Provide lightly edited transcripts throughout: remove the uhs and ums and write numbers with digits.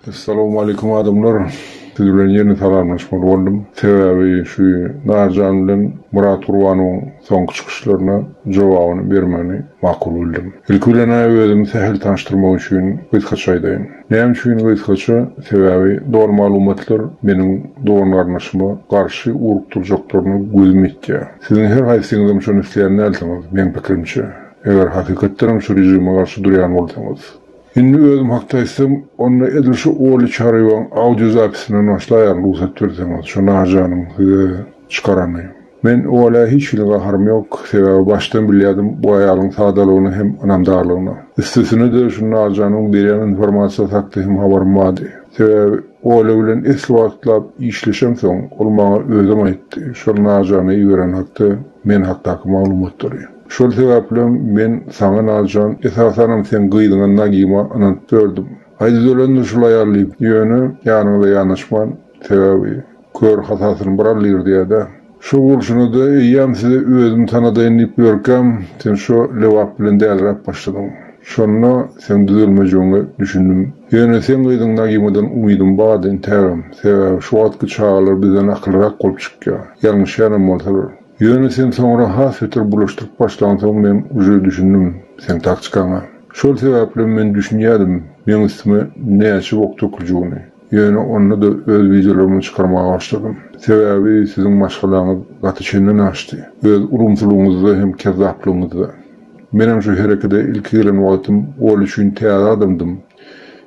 Essalawmaleýkum adamlar! Siz bilen ýene salamlaşmaly boldum. Sebäbi şu Narjan bilen Myrat Gurbanowyň soňky çykyşlaryna jogabyny bermäni makul bildim. Ilki bilen-ä özümi sähel tanyşdyrmak üçin gysgaça aýdaýyn. Näme üçin gysgaça? Sebäbi doly maglumatlar meniň dogan-garyndaşyma garşy ugrukdyrjaklaryna gözüm ýetýär. Siziň her haýsyňyzam şony isleýän dälsiňiz, meň pikirimçe. Eger hakykatdanam şu režime garşy durýan bolsaňyz. Indi özüm hakda aýtsam, onda edil şu Oli Çaryýewaň audio zapisinden başlaýaryn, rugsat berseňiz, şo Narjanyň size çykarany. Men Olä hiç hili gaharym ýok, sebäbi başdan bilýärdim bu aýalyň sadalygyny hem ynamdarlygyny. Üstesine-de şu Narjanyň berýän informasiýasy hakda hem habarym bardy. Sebäbi Ola bilen esli wagtlap işleşemsoň, ol maňa özem aýtdy, şol Narjana iberen hakda men hakdaky maglumatlary. Şol sebäplem men saňa Narjan, esasanam seň gyzyňa Nagima ynanyp ýördüm. Aý düzelendir şul aýal diýip, ýöne ýanyňyza ýanaşman, sebäbi kör hasasyny bir aldyr diýýä-dä. Şo bolşuna-da eýýäm size özümi tanadaýyn diýip ýörkäm, sen şo Lebap bilen däliräp başladyň. Şonda seň düzelmejegiňe düşündim. Ýöne seň gyzyň Nagimadan umydym bardy intägem. Sebäbi şu wagtky çagalar bizden akyllyrak bolup çykýar. Ýalňyşýanam bolsalar. Ýöne sen soňra has beter bulaşdyryp başlansoň men uje düşündim seň taktikaňa. Şol sebäplem men düşünýädim meň üstüme näçe bok döküljegini. Ýöne onda-da öz wideolarymy çykarmaga başladym. Sebäbi siziň maşgalaňyz gaty çenden aşdy. Öz ulumsylygyňyzda hem kezzaplygyňyzda. Menem şu herekede ilki gelen wagtym ol üçin täze adamdym.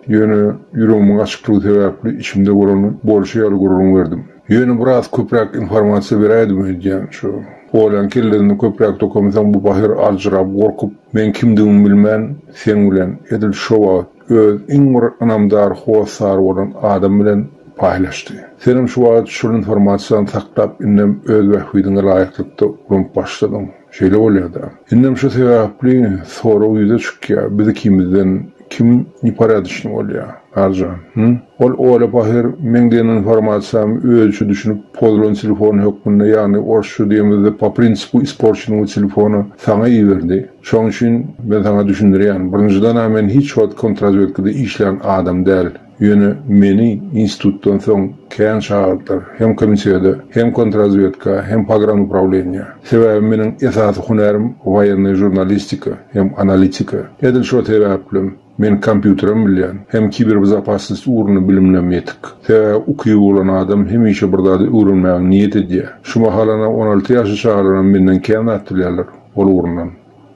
Ýöne ýüregimiň açyklygy sebäpli içimde bolany bolşy ýaly gürrüň berdim. Ýöne biraz köpräk informasiýa beräýdim öýdýän şu. Olýaň kellesinde köpräk dokansoň bu pahyr aljyrap gorkup meň kimdigimi bilmän seň bilen edil şo wagt öz iň bir ynamdar hossary bolan adam bilen paýlaşdy. Senem şu wagt şol informasiýany saklap indem öz bähbidiňe laýyklykda ulanyp başladyň. Şeýle bolýada. Indem şu sebäpli sorag ýüze çykýar, biz ikimizden kim neporýadyçnyý bolýar, Narjan? Hü? Ol Olya pahyr meň diýen informasiýamy özüçe düşünip pozulan telefon hökmünde, ýagny orsça diýemizde po prinsipu isporçennogo telefona saňa iberdi. Şoň üçin men saňa düşündirýän, birinjiden-ä men hiç wagt kontrazwedkada işlän adam däl. Ýöne meni institutdan soň kän çagyrdylar, hem komitede, hem kontrazwedka, hem pogranuprawleniýä. Sebäbi meniň esasy hünärim woýennyý žurnalistika hem analitika. Edil şo sebäplem men kompýuterem bilýän, hem kiberbezopasnost ugrunda bilimlem ýetik. Sebäbi ukyby bolan adam hemişe bir zady öwrenmäge niýet edýär. Şu mahalam 16 ýaşly çagalaram menden kän zat bilýärler ol ugrundan.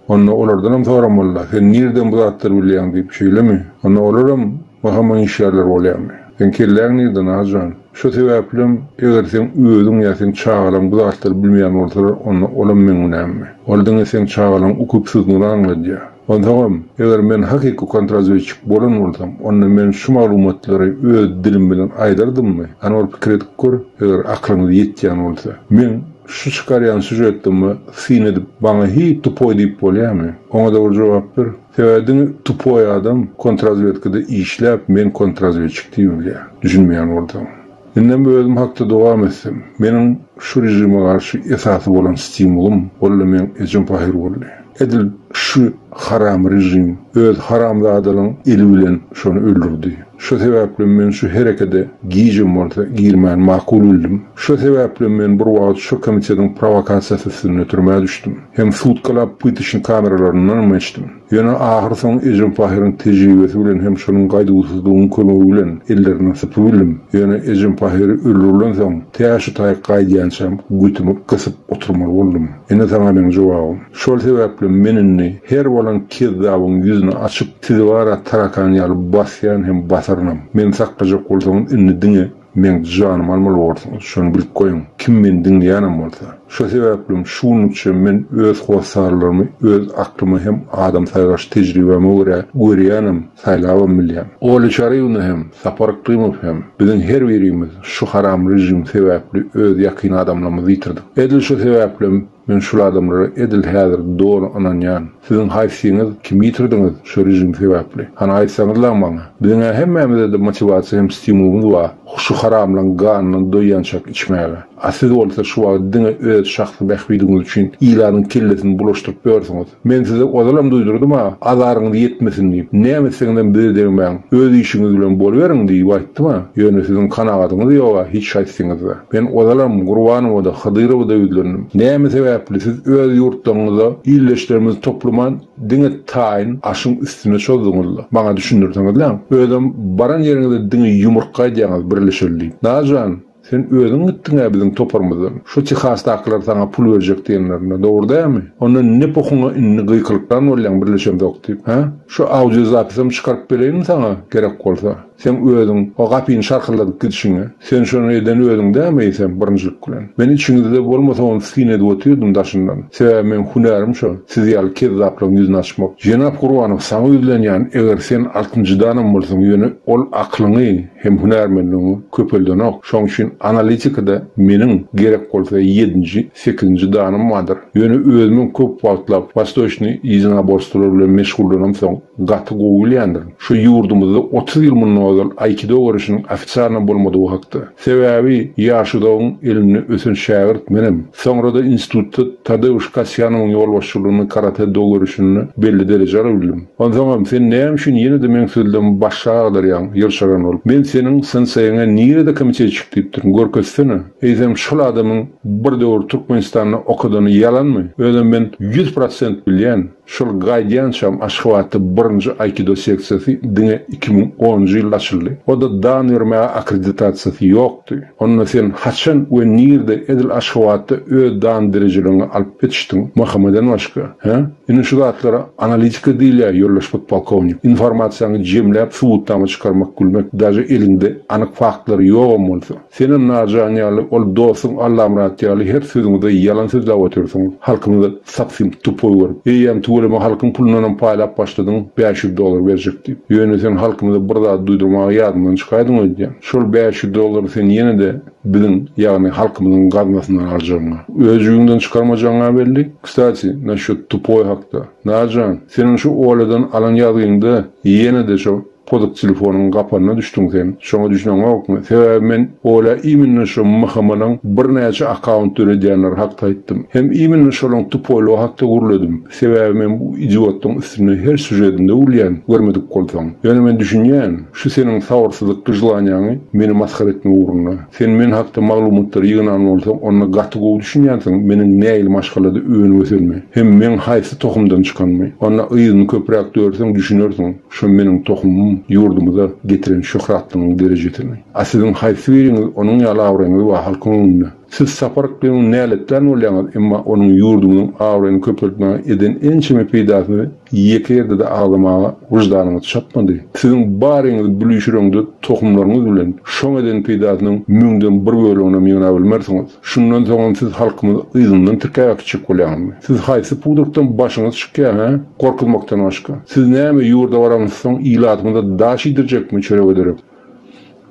Onda olardanam soramalyda, sen nirden bu zatlary bilýäň diýip, şeýlemi? Onda olaram MHM-iň işgärleri bolýarmy? Seň kelläň nirde, Nazjan? Şo sebäplem, eger seň özüň ýa seň çagalaň bu zatlary bilmeýän bolsalar, onda olam meň günämmi? Ol diňe seň çagalaň ukypsyzlygyny aňladýar. Onsoňam, eger men hakyky kontrazwedçik bolan bolsam, onda men şu maglumatlary öz dilim bilen aýdardymmy? Hany bir pikir edip gör, eger aklyňyz ýetýän bolsa. Meň Şu çykarýan sýužetime syn edip maňa hi tupoý diýip bolýamy? Oňada bir jogap ber. Sebäbi diňe tupoý adam kontrazwedkada işläp men kontrazwedçik diýip bilýär. Düşünmeýän bolsaň. Indem özüm hakda dowam etsem. Meniň şu režime garşy esasy bolan stimulym ol-da meň ejem pahyr boldy. Edil şu haram režim öz haramzadalaň eli bilen şony öldürdi. Şo sebäplem men şu herekede gijem bolsa girmäni makul bildim. Şo sebäplem men bir wagt şo komitetiň prowokasiýasy üstünde türmä düşdüm. Hem sutkalap pytyşny kameralaryndanam geçdim. Ýöne ahyrsoňy ejem pahyryň tejribesi bilen hem şonuň gaýduwsyzlygynyň kömegi bilen ellerinden sypybildim. Ýöne ejem pahyry öldürilensoň tä şu taýy gaýdýançam götümi gysyp oturmaly boldum. Ine saňa meň jogabym. Şol sebäpli men indi her bolan kezzabyň ýüzüni açyp, sizi bara tarakan ýaly basýan hem basarynam. Meni saklajak bolsaňyz indi diňe meň janymy almaly borsuňyz, şony bilip goýuň, kim meni diňleýänem bolsa. Şo sebäplem şu günlükçe men öz hossarlarymy öz aklyma hem adam saýgaryş tejribäme görä görýänem, saýlabam bilýän. Olya Çaryýewna hem, Sapar Yklymow hem, biziň her birimiz şu haram režim sebäpli öz ýakyn adamlarymyzy ýitirdik. Edil şo sebäplem Men şul adamlara edil häzir doly ynanýan. Siziň haýsyňyz kimi ýitirdiňiz şu režim sebäpli? Hany aýtsaňyzlaň maňa. Biziň-ä hemmämizede motiwasiýa hem stimulymyz bar şu haramlaň ganyndan doýýançak içmäge. A siz bolsa şu wagt diňe öz şahsy bähbidiňiz üçin ilatyň kellesini bulaşdyryp ýörsüňiz. Men size ozalam duýdurdym-a, azaryňyz ýetmesin diýip. Näme etseňizem bize degmäň, öz işiňiz bilen boluberiň diýip aýtdym-a. Ýöne siziň kanagatyňyz ýog-a hiç haýsyňyzda. Men ozalam Gurbanowa-da, Hydyrowa-da ýüzlendim. Näme sebäpli siz öz ýurtlaryňyzda ildeşlerimizi toplaman, diňe taýyn aşyň üstüne çozduňyz-la? Maňa düşündirseňizläň. Özem baran ýeriňizde diňe ýumurtga aýdýaňyz birleşeli diýip. Najan! Sen özüň gitdiň-ä biziň toparymyzdan. Şu Tehasdakylar saňa pul berjek diýenlerinde, dogry dälmi? Onda ne pohuňa indi gykylyklan bolýaň birleşemzok diýip, hä? Şu audiozapisem çykaryp bereýinmi saňa, gerek bolsa? Seň özüň o gapyny şarkyldadyp gidişiňe. Sen şony eden özüň dälmi eýsem, birinjilik bilen? Men içiňizde bolmasamam syn edip otyrdym daşyndan. Sebäbi meň hünärim şo, siz ýaly kezzaplaryň ýüzüni açmak. Jenap Gurbanow, saňa ýüzlenýän, eger sen altynjydanam bolsaň, ýöne ol aklyňy, hem hünärmenligiňi köpeldenok. Şoň üçin analitikada meniň, gerek bolsa, ýedinji, sekizinji danym bardyr. Ýöne özümem köp wagtlap wastoçnyý ýedinoborstwolar bilen meşgullanamsoň, gaty gowy bilýändirin. Şu ýurdumyzda 30 ýyl mundan ozal aýkido göreşiniň ofitsialno bolmadygy hakda. Sebäbi Ýaşudagyň elinde ösen şägirt menem. Soňra-da institutda Tadeuş Kasýanowyň ýolbaşçylygynda karate-do göreşinde belli dereje alabildim. Onsoňam, sen näme üçin ýene-de meň sözlerimi başga agdarýaň, ýyrşaran bolup? Men seniň senseýiňe nirede komitetçik diýipdirin, görkezsene? Eýsem, şol adamyň bir döwür Türkmenistanda okadany ýalanmy? Özem men 100% bilýän, şol gaýdýançam Aşgabatda birinji aýkido seksiýasy diňe 2010-njy ýylda açyldy. O-da dan bermäge akkreditasiýasy ýokdy. Onda sen haçan we nirde edil Aşgabatda öz dan derejeligiňi alyp ýetişdiň, MHM-den başga, hä? Ine şu zatlara analitika diýilýär, ýoldaş podpolkownik. Informasiýaňy jemläp subutnama çykarmak gülmek, daže eliňde anyk faktlar ýogam bolsa. Senem Narjan ýaly, ol dostuň Allamyrat ýaly her sözüňizde ýalan sözläp otyrsyňyz. Halkymyzy sapsym tupoý görüp. Eýýäm tüweleme halkyň pulundanam paýlap başladyň, 500 dollar berjek diýip. Ýöne sen halkymyza bir zady duýdurmagy ýadyňdan çykaýdyň öýdýän. Şol 500 dollary sen ýene-de biziň, ýagny halkymyzyň gaznasyndan aljagyňa. Öz jübüňden çykarmajagyň-a belli. Kstati, naşýot tupoý hakda. Narjan, seniň şu Olyadan alan ýazgyňda ýene-de şo pozyk telefonyň gapanyna düşdüň sen. Şoňa düşüneňokmy? Sebäbi men Olya iminno şo MHM-nyň birnäçe akkaunt döredýänleri hakda aýtdym. Hem iminno şolaň tupoýlygy hakda gürledim. Sebäbi men bu idiotlaň üstünde her sýužedimde gülýän, görmedik bolsaň. Ýöne men düşünýän, şu seniň sabyrsyzlyk gyjlanýaňy meni masgara etmek ugrunda. Sen men hakda maglumatlary ýygnan bolsaň, onda gaty gowy düşünýänsiň meniň nähili maşgalada önüp-ösenimi, hem meň haýsy tohumdan çykanymy. Onda yzyny köpräk dörseň düşünersiň, şo meniň tohumym ýurdumyza getiren şöhratlygynyň derejesini. A siziň haýsy biriňiz onuň ýaly abraýyňyz bar halkyň öňünde? Siz Sapar Yklymowy näletlän bolýaňyz, emma onuň ýurdumyzyň abraýyny köpeltmäge eden ençeme peýdasyny ýeke ýerde-de agzamaga wyždanyňyz çatmady. Siziň baryňyz bülüşireňde tohumlaryňyz bilen şoň eden peýdasynyň müňden bir böleginem ýygnabilmersiňiz. Şundan soňam siz halkymyzy yzyndan tirkäp äkitjek bolýaňyzmy? Siz haýsy pudakdan başyňyz çykýa, hä? Gorkuzmakdan başga. Siz näme ýurda baransoň ilatymyza daş iýdirjekmi çörege derek?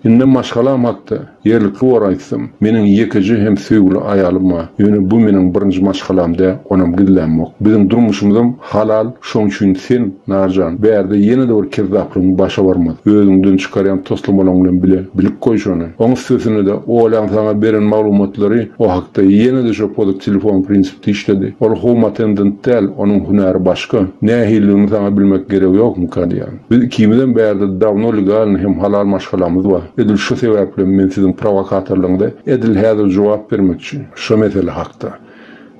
Indi maşgalam hakda ýerlikli bor aýtsam, meniň ýekeje hem söýgüli aýalym bar. Ýöne bu meniň birinji maşgalam däl, onam gizlämok. Biziň durmuşymyzam halal, şoň üçin sen, Narjan, bärde ýene-de bir kezzaplygyň başa barmaz. Özüňden çykarýan toslamalaň bilen bile bilip goý şony. Oň üstesine-de, Olýaň saňa beren maglumatlary o hakda ýene-de şo pozyk telefon prinsipde işledi. Ol home attendant däl, onuň hünäri başga. Nähililigini saňa bilmek geregi ýokmyka diýýän. Biz ikimizem bärde dawno legalny hem halal maşgalamyz bar. Edil şu sebäplem men siziň prowokatorlygyňyza edil häzir jogap bermekçi, şo mesele hakda.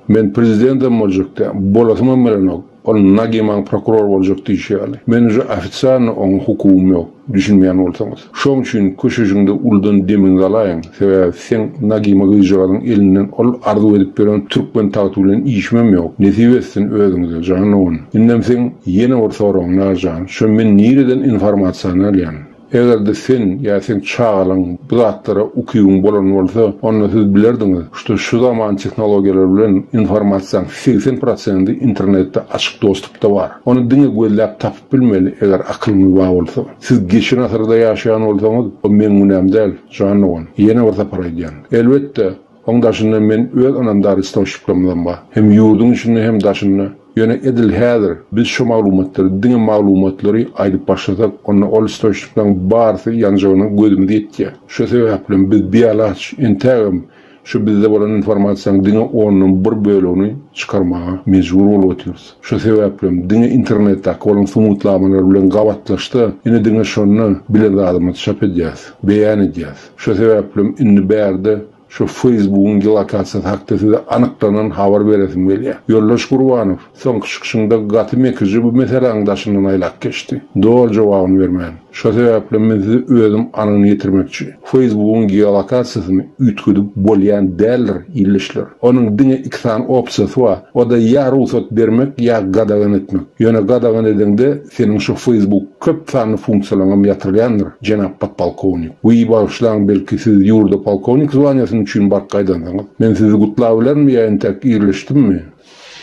Men prezidentem boljak däl, bolasymam gelenok, ol Nagimaň prokuror boljak diýşi ýaly. Men uje ofitsialno oňa hukugym ýok, düşünmeýän bolsaňyz. Şoň üçin köşeşiňde uludan demiňizi alaýyň, sebäbi seň Nagima gyzjagazyň elinden ol arzuw edip ýören türkmen tagty bilen işimem ýok. Nesip etsin özüňize, jan dogan. Indem seň ýene bir soragyň Narjan, şo men nireden informasiýany alýan? Eger-de sen ýa seň çagalaň bu zatlara ukybyň bolan bolsa, onda siz bilerdiňiz, şto şu zaman tehnologiýalary bilen informasiýaň 80 prosendi internetde açyk dostupda bar. Ony diňe gözläp tapyp bilmeli, eger akylyňyz bar bolsa. Siz geçen asyrda ýaşaýan bolsaňyz, o meň günäm däl, jan dogan. Ýene bir sapar aýdýan. Elbetde, oň daşynda men öz ynamdar istoçniklarymyzam bar. Hem ýurduň içinde, hem daşynda. Ýöne edil häzir biz şo maglumatlary, diňe maglumatlary aýdyp başlasak, onda ol istoçniklaryň barysy ýanjagyna gözümiz ýetýär. Şo sebäplem biz bialaç, entägem. Şu bizde bolan informasiýanyň diňe ondan bir bölegini çykarmaga mejbur bolup otyrys. Şu sebäplem diňe internetdäki bolan subutnamalar bilen gabatlaşsa, ine diňe şonda bilen zadymyzy çap edýäs, beýan edýäs. Şu sebäplem indi bärde şu Facebookyň gelokasiýasy hakda size anyklanan habar beresim gelýär. Ýoldaş Gurbanow, soňky çykyşyňda gaty mekirje bu meseläniň daşyndan aýlap geçdi. Doly jogabyny bermän. Şo sebäpli men size özüm anygyny ýetirmekçi. Facebookyň geolokasiýasyny üýtgedip bolýan däldir, ildeşler. Onuň diňe iki sany opsiýasy bar. O-da ýa rugsat bermek, ýa gadagan etmek. Ýöne gadagan edeňde seniň şo Facebook köp sanly funksiýalaryňam ýatyrylýandyr, jenap podpolkownik. Wiý, bagyşlaň, belki siz ýurda polkownik zwaniýasyny üçin baryp gaýdansyňyz. Men sizi gutlabilermi ýa entäk irleşdimmi?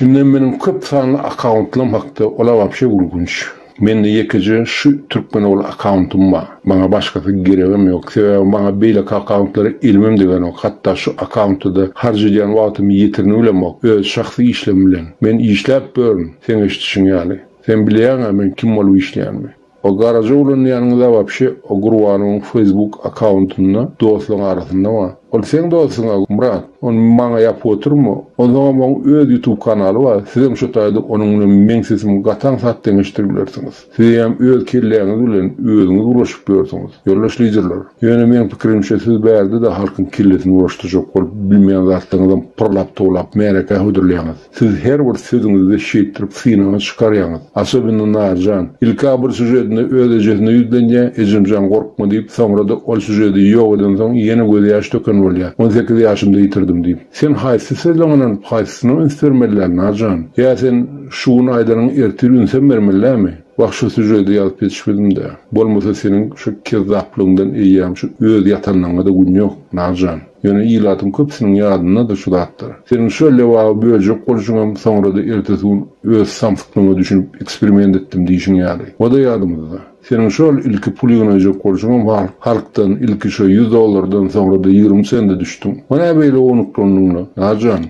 Indem meniň köp sanly akkauntlam hakda ola wapşe gülkünç. Mende ýekeje şu Türkmenogly akkauntym bar. Maňa başgasy geregem ýok. Sebäbi maňa beýleki akkauntlara elimem degenok. Hatda şu akkauntda-da harç edýän wagtymy ýetirini bilemok. Öz şahsy işlerim bilen. Men işläp ýörün, seň eşidişiň ýaly. Sen bilýäň-ä men kim bolup işleýänimi. O garaja ulanýanyňyza wapşe o Gurbanowyň Facebook akkauntynda dostlaň arasynda bar. Ol seň dostuňa Myrat. Ony maňa ýapyp oturma. Onsoňam oň öz ýutub kanaly bar. Sizem şo taýda onuň bilen meň sesimi gaty aňsat deňeşdirip bilersiňiz. Sizem öz kelläňiz bilen özüňiz ulaşyp ýörsüňiz. Ýoldaş liderler. Ýöne meň pikirimçe siz bärde-de halkyň kellesini bulaşdyrjak bolup bilmeýän zatlaryňyzam pyrlap-towlap märekä hödürleýäňiz. Siz her bir sözüňizde şeýtdirip synaňy çykarýaňyz. Asobinno Narjan. Ilka bir süžedinde öz ejesine ýüzlenýä, Ejemjan gorkma diýip, soňra-da ol süžedi ýok edensoň ýene gözýaş döken bolýa. 18 ýaşymda ýitirdim diýip. Sen haýsy sözleňe ynanyp haýsysyna üns bermeli däl Narjan? Ýa sen şu gün aýdanyňa ertir ünsem bermeli dälmi? Wah şu süžedi ýazyp ýetişmedim-dä. Bolmasa seniň şu kezzaplygyňdan eýýäm şu öz ýatanlaňňa-da gün ýok, Narjan. Ýöne ilatyň köpüsiniň ýadyndadyr şu zatlar. Seniň şo Lebaby böljek bolşuňam soňra-da ertesi gün öz samsyklygyňa düşünip eksperiment etdim diýşiň ýaly. O-da ýadymyzda. Seniň şol ilki pul ýygnaýjak bolşuňam halk halkdan ilki şo ýüz dollardan soňra-da 20 sende düşdüň. O nä beýle ownuklandyň-la, Narjan?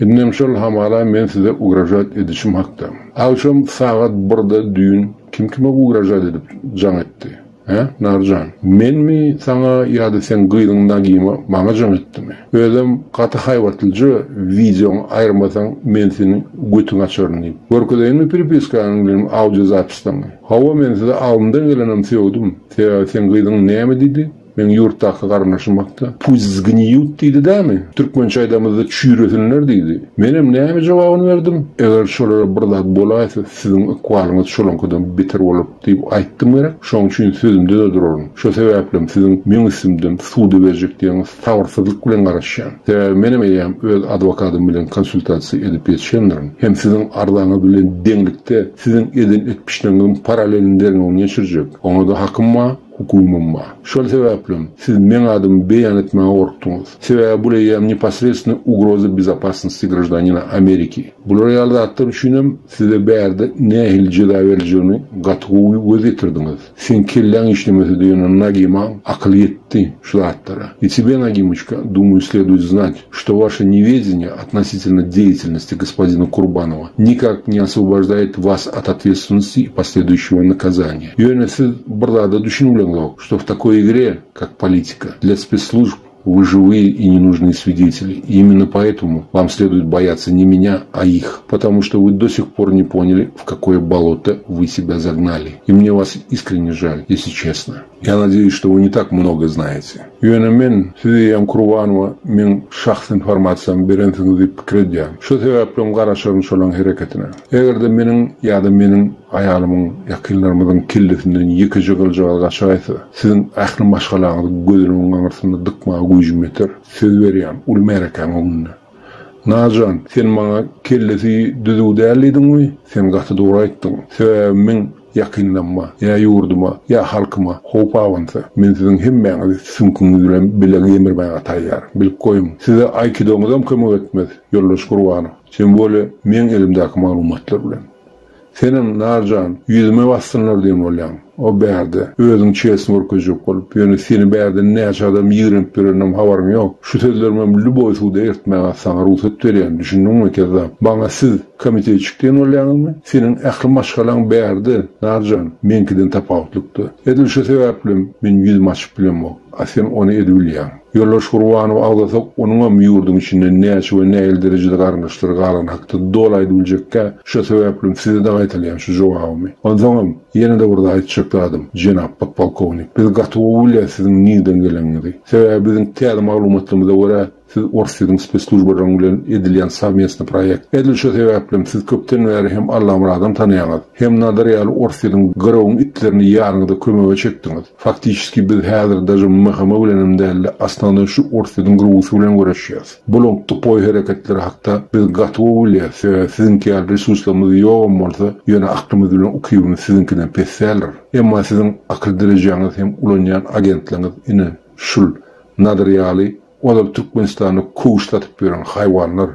Indem şol hamala men size ugražat edişim hakda. Agşam sagat birde düýn kim kime ugražat edip jaň etdi? Hä, Narjan? Menmi saňa ýa-da seň gyzyň Nagima maňa jaň etdimi? Özem gaty haýbatlyja wideoňy aýyrmasaň men seniň götüňi açaryn diýip. Görkezeýinmi pripiskanyň bilen audio zapisleňi? Hawa men size alnymdan gelenem sögdüm. Sebäbi seň gyzyň näme diýdi? Meň ýurtdaky garyndaşym hakda Pust zgniýut diýdi dämi? Türkmençe aýdamyzda çüýresinler diýdi. Menem näme jogabyny berdim? Eger şolara bir zat bolaýsa siziň ykbalyňyz şolaňkydan beter bolar diýip aýtdym gerek? Şoň üçin sözümde-de duraryn. Şo sebäplem siziň meň üstümden suda berjek diýeniňiz sabyrsyzlyk bilen garaşýan. Sebäbi menem eýýäm öz adwokadym bilen konsultasiýa edip ýetişendirin. Hem siziň arzaňyz bilen deňlikde siziň eden etmişleriňiziň paralelini derňewini geçirjek. Oňa-da hakym bar. Hukugymam bar. Şol sebäplem siz meň adymy beýan etmäge gorkduňyz. Sebäbi bul eýýäm neposredstwennaya ugroza bezopasnosti graždanina Ameriki. Bular ýaly zatlar üçinem size bärde nähili jeza beriljegini gaty gowy göz ýetirdiňiz. Seň kelläň işlemese-de ýöne Nagimaň akyly ýetdi şu zatlara. I тебе, Nagimoçka, думаю, следует знать, что ваше неведение относительно деятельности господина Курбанова никак не освобождает вас от ответственности и последующего наказания. Ýöne siz bir zada düşünibileňzok, что в такой игре, как политика, для спецслужб вы живые и ненужные свидетели. И именно поэтому вам следует бояться не меня, а их. Потому что вы до сих пор не поняли, в какое болото вы себя загнали. И мне вас искренне жаль, если честно. Я надеюсь, что вы не так много знаете. Ýöne men siz eýýäm Kurbanowa meň şahsy informasiýamy berensiňiz diýip pikir edýän. Şo sebäplem garaşaryn şolaň hereketine. Eger-de meniň ýa-da meniň aýalymyň, ýakynlarymyzyň kellesinden ýekeje gyljagaz gaçaýsa, siziň ähli maşgalaňyzy gözümiň aňyrsynda dykmaga güýjüm ýeter. Söz berýän, uly märekäň öňünde. Najan, sen maňa kellesi düzüw däl diýdiňmi? Sen gaty dogry aýtdyň. Sebäbi meň ýakynlamma, ýa ýurduma, ýa halkyma howp abansa, men siziň hemmäňizi süňküňiz bilen bile gemirmäge taýýar. Bilip goýuň, size aýkidoňyzam kömek etmez, ýoldaş Gurbanow. Tem bole meň elimdäki maglumatlar bilen. Senem, Narjan, ýüzüme bassynlar diýen bolýaň. O bärde özüň çesni görkezjek bolup, ýöne seni bärde näçe adam ýigrenip ýöreninem habaryň ýok. Şu sözlerimem lýuboý suda eltmäge saňa rugsat berýän, düşündiňmi, kezzap? Maňa siz komitetçik diýen bolýaňyzmy? Seniň ähli maşgalaň bärde, Narjan, meňkiden tapawutlykda. Edil şo sebäplem men ýüzümi açyp bilemok, a sen ony edibilýäň. Ýoldaş Gurbanowy agzasak, onuňam ýurduň içinde näçe we nähili derejede garyndaşlary galany hakda doly aýdybiljekkä, şo sebäplem size-de gaýtalaýan şu jogabymy. Onsoňam, ýene-de bir zat aýtjak zadym, jenap podpolkownik, biz gaty gowy bilýäs siziň nirden geleniňizi. Sebäbi biziň täze maglumatlarymyza görä, siz Orsýetiň speslužbalaryň bilen edilýän sowmestny proýekt. Edil şo sebäplem siz köpden bäri hem Allamyradam tanaýaňyz, hem Nazar ýaly Orsýetiň gyrawyň itlerini ýanyňyza kömege çekdiňiz. Faktiçeski biz häzir daže MHM bilenem dälde osnownoý şu Orsýetiň GRU-sy bilen göreşýäs. Bulaň tupoý hereketleri hakda biz gaty gowy bilýäs, sebäbi siziňki ýaly resurslarymyz ýogam bolsa, ýöne aklymyz bilen ukybymyz siziňkiden pes däldir. Emma siziň akyl derejäňiz hem ulanýan agentleňiz ine şul Nadir ýaly ozal Türkmenistanda köwüş satyp ýören haýwanlar.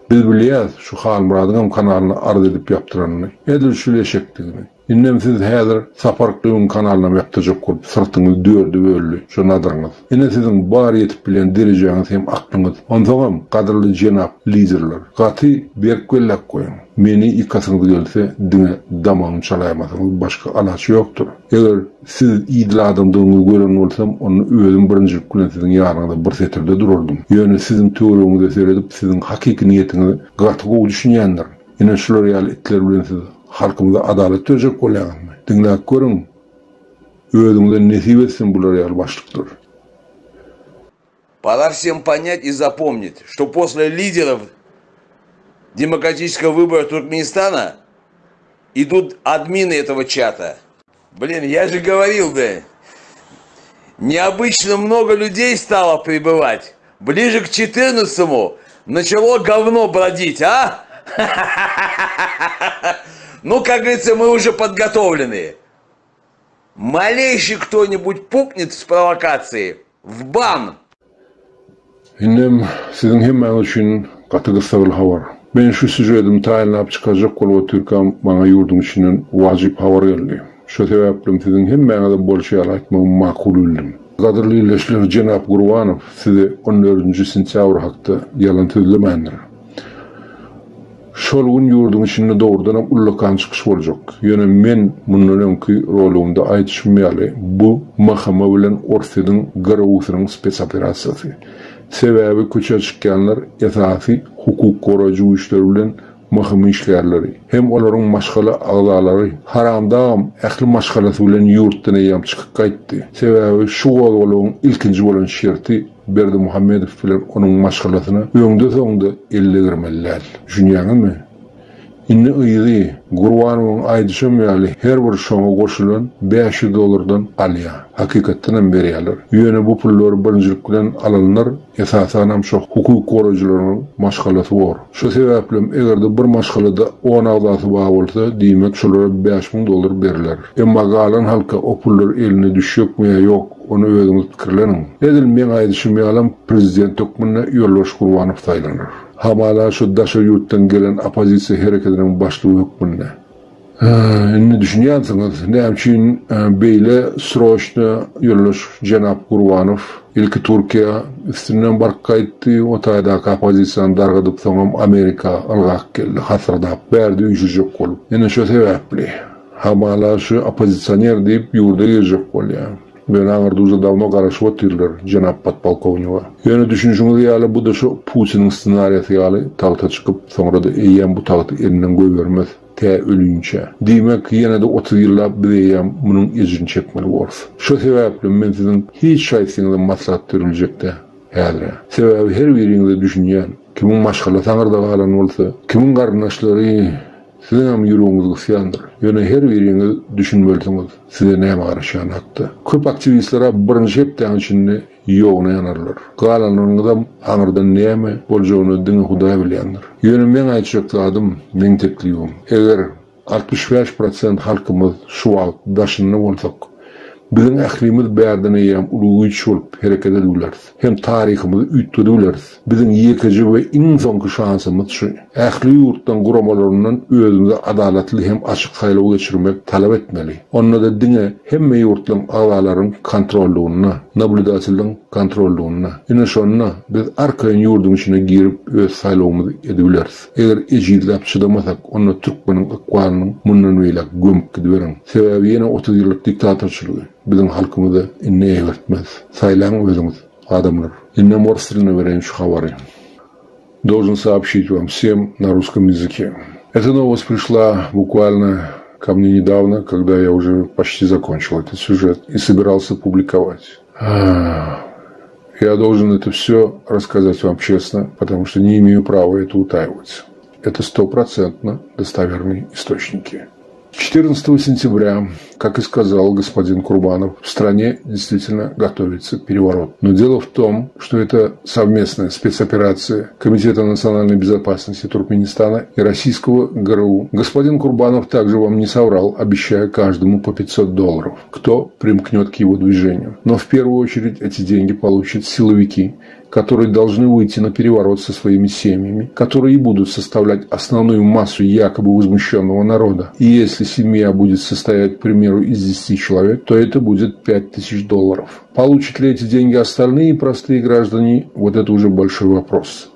Biz bilýäs şu Halmyradyňam kanalyna arz edip ýapdyranyny. Edil şul eşekdigini. Indem siz häzir Sapar Gywyň kanalynam ýapdyrjak bolup syrtyňyzy dörde böldi şo Nadyryňyz. Ine siziň bar ýetip bilýän derejäňiz hem aklyňyz. Onsoňam, gadyrly jenap liderler, gaty berk belläp goýuň, meni ýykasyňyz gelse diňe damagymy çalaýmasaňyz başga alaç ýokdur. Eger siz idil adamdygyňyzy gören bolsam, onda özüm birinjilik bilen siziň ýanyňyzda bir setirde durardym. Ýöne siziň töweregiňize seredip siziň hakyky niýetiňizi gaty gowy düşünýändirin. Ine şular ýaly itler bilen siz halkymyza adalat berjek bolýaňyzmy? Diňläp görüň. Özüňize nesip etsin bular ýaly başlyklar. Пора всем понять и запомнить, что после лидеров демократического выбора Туркменистана идут админы этого чата. Блин, я же говорил, да, необычно много людей стало прибывать. Ближе к 14 начало говно бродить, а? Ну, как говорится, мы уже подготовлены. Малейший кто-нибудь пукнет с провокацией в бан. Indem siziň hemmäňiz üçin gaty gyssagly habar. Men şu sýužetimi taýynlap çykarjak bolup otyrkam maňa ýurduň içinden wajyp habar geldi. Şo sebäplem siziň hemmäňize bolşy ýaly aýtmagy makul bildim. Gadyrly ildeşler jenap Gurbanow size on dördünji sentýabr hakda ýalan sözlemändir. Şol gün ýurduň içinde dogrudanam ullakan çykyş boljak. Ýöne men mundan öňki roligimde aýdyşym ýaly, bu MHM bilen Orsýetiň GRU-synyň spesoperasiýasy. Sebäbi köçä çykýanlar esasy hukuk goraýjy güýçler bilen MHM işgärleri. Hem olaryň maşgala agzalary. Haramdagam ähli maşgalasy bilen ýurtdan eýýäm çykyp gaýtdy. Sebäbi şu gozgalaňyň ilkinji bolan şerti Berdimuhamedow bilen onuň maşgalasyna öňde-soňda el degirmeli däl. Düşünýäňizmi? Indi yzy, Gurbanowyň aýdyşam ýaly her bir şoňa goşulan 500 dollardan alýar. Hakykatdanam berýärler. Ýöne bu pullary birinjilik bilen alanlar esasanam şo hukuk goraýjylaryň maşgalasy bor. Şo sebäplem eger-de bir maşgalada on agzasy bar bolsa, diýmek şolara 5000 dollar berler. Emma galan halka o pullar eline düşjekmi ýa ýok, Ony özüňiz pikirleniň. Edil meň aýdyşym ýalam prezident hökmünde Ýolbaş Gurbanow saýlanar. Hamala şu daşary ýurtdan gelen oppozisiýa herekediniň başlygy hökmünde. Indi düşünýänsiňiz, näme üçin beýle sroçno Ýoldaş jenap Gurbanow ilki Türkiýä üstünden baryp gaýtdy, o taýdaky oppozisiýany dargadyp soňam Amerika ylgap geldi, hasyrdap, bärde üýşürjek bolup. Ine şo sebäpli. Hamala şu oppozisioner diýip ýurda girjek bolýa. Ýöne aňyrda uje dawno garaşyp otyrlar jenap podpolkowniga. Ýöne düşünişiňiz ýaly bu-da şu Putiniň ssenariýasy ýaly tagta çykyp soňra-da eýýäm bu tagty elinden goýbermez tä ölinçä. Diýmek ýene-de 30 ýyllap biz eýýäm munuň ejrini çekmeli borus. Şo sebäpli men siziň hiç haýsyňyza maslahat beriljek däl häzir-ä. Sebäbi her biriňize düşünýän. Kimiň maşgalasy aňyrda galan bolsa, kimiň garyndaşlary Siziňem ýüregiňiz gysýandyr. Ýöne her biriňiz düşünmelisiňiz, size näme garaşýany hakda. Köp aktiwistler-ä birinji hepdäň içinde ýoguna ýanarlar. Galanlaryňyzam aňyrdan näme boljagyny diňe Hudaý bilýändir. Ýöne meň aýtjak zadym, meň teklibim, eger 65 prosent halkymyz şu wagt daşynda bolsak, Biziň ählimiz bärden eýýäm uly güýç bolup hereket edip bileris. Hem taryhymyzy üýtgedip bileris. Biziň ýekeje we iň soňky şansymyz şu. Ähli ýurtlaryň guramalaryndan özümize adalatly hem açyk saýlaw geçirmek talap etmeli. Onda-da diňe hemme ýurtlaryň agzalaryň kontrollygynda, nablýudatelliň kontrollygynda. Ine şonda biz arkaýyn ýurduň içine girip öz saýlawymyzy edibileris. Eger ejizläp çydamasak, onda türkmeniň ykbalynyň mundan beýläk gömüp gidiberiň. Sebäbi ýene 30 ýyllyk diktatorçylygy biziň halkymyza indi eýgertmez. Saýlaň özüňiz, adamlar. Indem ors diline bereýin şu habary. Должен сообщить вам всем на русском языке. Эта новость пришла буквально ко мне недавно, когда я уже почти закончил этот сюжет и собирался публиковать. Я должен это все рассказать вам честно, потому что не имею права это утаивать. Это стопроцентно достоверные источники. 14 сентября, как и сказал господин Курбанов, в стране действительно готовится переворот. Но дело в том, что это совместная спецоперация Комитета национальной безопасности Туркменистана и российского ГРУ. Господин Курбанов также вам не соврал, обещая каждому по 500 долларов, кто примкнет к его движению. Но в первую очередь эти деньги получат силовики, которые должны выйти на переворот со своими семьями, которые и будут составлять основную массу якобы возмущенного народа. И если семья будет состоять, к примеру, из 10 человек, то это будет 5000 долларов. Получат ли эти деньги остальные простые граждане, вот это уже большой вопрос.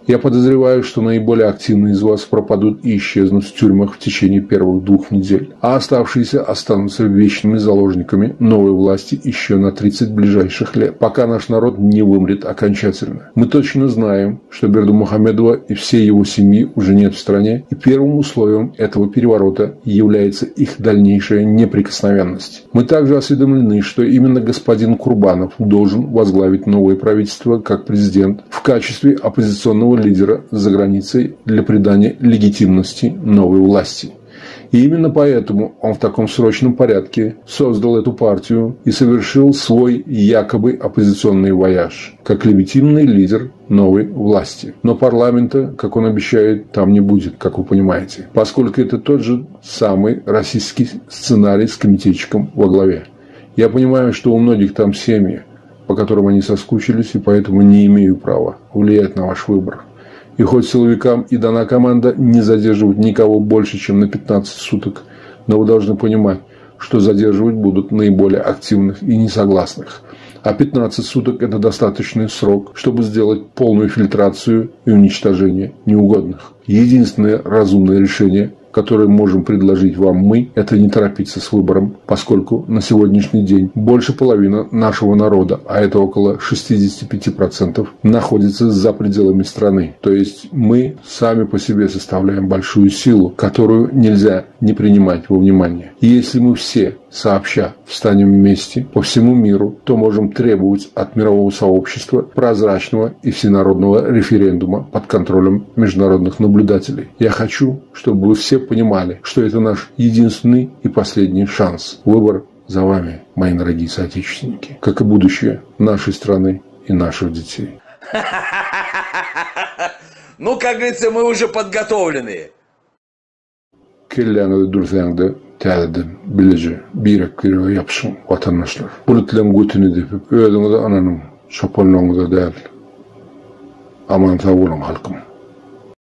Я подозреваю, что наиболее активные из вас пропадут и исчезнут в тюрьмах в течение первых двух недель, а оставшиеся останутся вечными заложниками новой власти еще на 30 ближайших лет, пока наш народ не вымрет окончательно. Мы точно знаем, что Бердымухамедова и всей его семьи уже нет в стране, и первым условием этого переворота является их дальнейшая неприкосновенность. Мы также осведомлены, что именно господин Курбанов должен возглавить новое правительство как президент в качестве оппозиционного лидера за границей для придания легитимности новой власти. И именно поэтому он в таком срочном порядке создал эту партию и совершил свой якобы оппозиционный вояж, как легитимный лидер новой власти. Но парламента, как он обещает, там не будет, как вы понимаете, поскольку это тот же самый российский сценарий с комитетчиком во главе. Я понимаю, что у многих там семьи, по которым они соскучились, и поэтому не имею права влиять на ваш выбор. И хоть силовикам и дана команда не задерживать никого больше, чем на 15 суток, но вы должны понимать, что задерживать будут наиболее активных и несогласных. А 15 суток – это достаточный срок, чтобы сделать полную фильтрацию и уничтожение неугодных. Единственное разумное решение, которое можем предложить вам мы, это не торопиться с выбором, поскольку на сегодняшний день больше половины нашего народа, а это около 65%, находится за пределами страны. То есть мы сами по себе составляем большую силу, которую нельзя не принимать во внимание. И если мы все сообща встанем вместе по всему миру, то можем требовать от мирового сообщества прозрачного и всенародного референдума под контролем международных наблюдателей. Я хочу, чтобы вы все понимали, что это наш единственный и последний шанс. Выбор за вами, мои дорогие соотечественники, как и будущее нашей страны и наших детей. Ну, как говорится, мы уже подготовлены. Kelläňizi dürsäňde täzeden bileje birek-birege ýapyşyň, watandaşlar. Bulutlaň götüni depip, özüňize ynanyň, çopanlaryňyza däl. Aman sag boluň, halkym!